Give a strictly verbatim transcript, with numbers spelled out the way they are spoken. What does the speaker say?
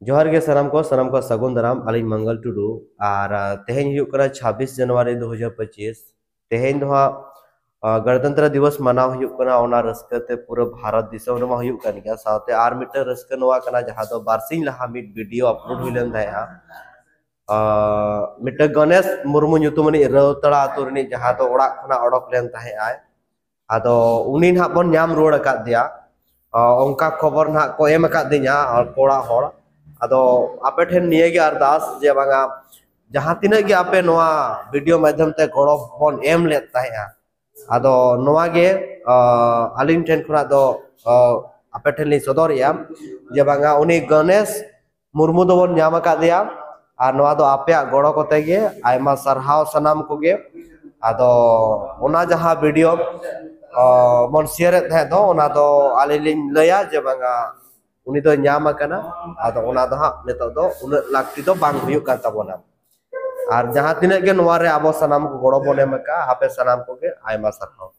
ᱡᱚᱦᱟᱨ ᱜᱮ ᱥᱟᱱᱟᱢ ᱠᱚ, ᱥᱟᱱᱟᱢ ᱠᱚ ᱥᱟᱹᱜᱩᱱ ᱫᱟᱨᱟᱢ᱾ ᱟᱹᱞᱤᱧ ᱢᱚᱝᱜᱚᱞ ᱴᱩᱰᱩ᱾ ᱟᱨ ᱟᱨ ᱛᱮᱦᱮᱧ ᱦᱩᱭᱩᱜ ᱠᱟᱱᱟ ᱪᱷᱟᱵᱵᱤᱥ ᱡᱟᱱᱩᱣᱟᱨᱤ ᱫᱩ ᱦᱟᱡᱟᱨ ᱯᱚᱸᱪᱤᱥ᱾ ᱛᱮᱦᱮᱧ ᱫᱚ ᱦᱟᱸᱜ ᱟᱨ ᱜᱚᱱᱚᱛᱚᱱᱛᱨᱚ ᱫᱤᱵᱚᱥ ᱢᱟᱱᱟᱣ ᱦᱩᱭᱩᱜ ᱠᱟᱱᱟ᱾ ᱚᱱᱟ ᱨᱟᱹᱥᱠᱟᱹ ᱛᱮ ᱯᱩᱨᱟᱹ ᱵᱷᱟᱨᱚᱛ ᱫᱤᱥᱚᱢ ᱨᱮᱢᱟ ᱦᱩᱭᱩᱜ ᱠᱟᱱ ᱜᱮᱭᱟ᱾ ᱥᱟᱶᱛᱮ ᱟᱨ ᱢᱤᱫᱴᱟᱝ ᱨᱟᱹᱥᱠᱟᱹ ᱱᱚᱣᱟ ᱠᱟᱱᱟ, ᱡᱟᱦᱟᱸ ᱫᱚ ᱵᱟᱨᱥᱤᱧ ᱞᱟᱦᱟ ᱢᱤᱫ ᱵᱷᱤᱰᱤᱭᱳ ᱟᱯᱞᱳᱰ ᱦᱩᱭ ᱞᱮᱱ ᱛᱟᱦᱮᱸᱜᱼᱟ᱾ ᱟᱨ ᱢᱤᱫᱴᱟᱝ ᱜᱚᱱᱮᱥ ᱢᱩᱨᱢᱩ ᱧᱩᱛᱩᱢᱟᱱᱤᱡ ᱨᱟᱹᱣᱛᱟᱲᱟ ᱟᱛᱳ ᱨᱤᱱᱤᱡ, ᱡᱟᱦᱟᱸ ᱫᱚ ᱚᱲᱟᱜ ᱠᱷᱚᱱᱟᱜ ᱚᱰᱚᱠ ᱞᱮᱱ ᱛᱟᱦᱮᱸᱜ ᱟᱭ᱾ ᱟᱫᱚ ᱩᱱᱤ ᱱᱟᱦᱟᱜ ᱵᱚᱱ ᱧᱟᱢ ᱨᱩᱣᱟᱹᱲ ᱟᱠᱟᱫ ᱫᱮᱭᱟ᱾ ᱟᱨ ᱚᱱᱠᱟ ᱠᱷᱚᱵᱚᱨ ᱱᱟᱦᱟᱜ ᱠᱚ ᱮᱢ ᱟᱠᱟᱫ ᱫᱤᱧᱟ ᱚᱲᱟᱜ ᱦᱚᱲ᱾ ᱟᱫᱚ ᱟᱯᱮ ᱴᱷᱮᱱ ᱱᱤᱭᱟᱹ ᱜᱮ ᱟᱨᱫᱟᱥ ᱡᱮ ᱵᱟᱝᱟ, ᱡᱟᱦᱟᱸ ᱛᱤᱱᱟᱹᱜ ᱜᱮ ᱟᱯᱮ ᱱᱚᱣᱟ ᱵᱷᱤᱰᱤᱭᱳ ᱢᱟᱫᱽᱫᱷᱚᱢ ᱛᱮ ᱜᱚᱲᱚ ᱵᱚᱱ ᱮᱢ ᱞᱮᱫ ᱛᱟᱦᱮᱸᱜᱼᱟ, ᱟᱫᱚ ᱱᱚᱣᱟ ᱜᱮ ᱟᱹᱞᱤᱧ ᱴᱷᱮᱱ ᱠᱷᱚᱱᱟᱜ ᱫᱚ ᱟᱯᱮ ᱴᱷᱮᱱ ᱞᱤᱧ ᱥᱚᱫᱚᱨᱮᱜᱼᱟ ᱡᱮ ᱵᱟᱝᱟ, ᱩᱱᱤ ᱜᱚᱱᱮᱥ ᱢᱩᱨᱢᱩ ᱫᱚᱵᱚᱱ ᱧᱟᱢ ᱟᱠᱟᱫ ᱫᱮᱭᱟ᱾ ᱟᱨ ᱱᱚᱣᱟ ᱫᱚ ᱟᱯᱮᱭᱟᱜ ᱜᱚᱲᱚ ᱠᱚᱛᱮ ᱜᱮ᱾ ᱟᱭᱢᱟ ᱥᱟᱨᱦᱟᱣ ᱥᱟᱱᱟᱢ ᱠᱚᱜᱮ᱾ ᱟᱫᱚ ᱚᱱᱟ ᱡᱟᱦᱟᱸ ᱵᱷᱤᱰᱤᱭᱳ ᱵᱚᱱ ᱥᱮᱭᱟᱨᱮᱫ ᱛᱟᱦᱮᱸᱫ ᱫᱚ, ᱚᱱᱟ ᱫᱚ ᱟᱹᱞᱤᱧ ᱞᱤᱧ ᱞᱟᱹᱭᱟ ᱡᱮ ᱵᱟᱝᱟ, ᱩᱱᱤ ᱫᱚ ᱧᱟᱢ ᱟᱠᱟᱱᱟ᱾ ᱟᱫᱚ ᱚᱱᱟ ᱫᱚ ᱦᱟᱸᱜ ᱱᱤᱛᱚᱜ ᱫᱚ ᱩᱱᱟᱹᱜ ᱞᱟᱹᱠᱛᱤ ᱫᱚ ᱵᱟᱝ ᱦᱩᱭᱩᱜ ᱠᱟᱱ ᱛᱟᱵᱚᱱᱟ᱾ ᱟᱨ ᱡᱟᱦᱟᱸ ᱛᱤᱱᱟᱹᱜ ᱜᱮ ᱱᱚᱣᱟ ᱨᱮ ᱟᱵᱚ ᱥᱟᱱᱟᱢ ᱠᱚ ᱜᱚᱲᱚ ᱵᱚᱱ ᱮᱢ ᱟᱠᱟᱫᱼᱟ, ᱟᱯᱮ ᱥᱟᱱᱟᱢ ᱠᱚᱜᱮ ᱟᱭᱢᱟ ᱥᱟᱨᱦᱟᱣ᱾